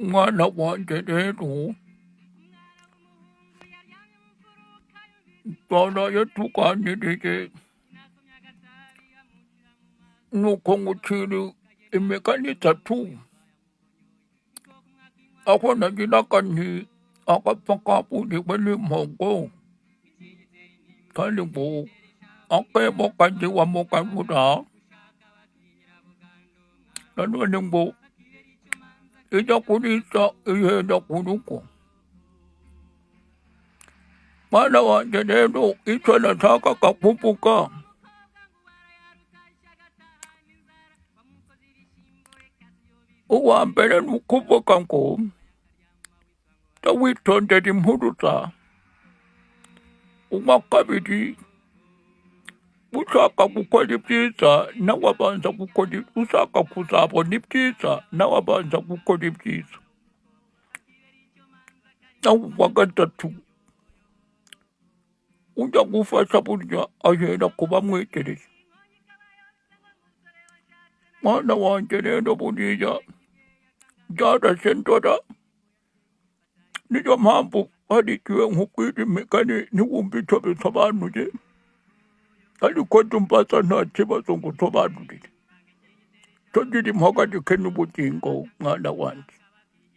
Mwana wanjye rero, twaraye tuganiriye, nuko ngucira imigani itatu. Aho nagiraga nti agapfa kaburiwe n'impongo, kandi ngo akebo kajya iwa mugarura. Nanone ngo ijya kurisha ihera ku rugo. Mwana wanjye rero, icyo nashakaga kuvuga, uwa mbere ni ukuvuga ngo jya witondera impuruza. Uwa kabiri, ushaka gukora ibyiza nawe abanza gukora, ushaka kuzabona ibyiza nawe abanza gukora ibyiza. Naho uwa gatatu, ujya gufasha burya ahera ku bamwegereye. Mwana wanjye rero, buriya byarashe ndora, niyo mpamvu hari igihe nkubwira imigani ntiwumve icyo bisobanuye, ariko jya umbaza nta kibazo ngo usobanurire. Cyo gira impagarike n'ubugingo, mwana wanjye.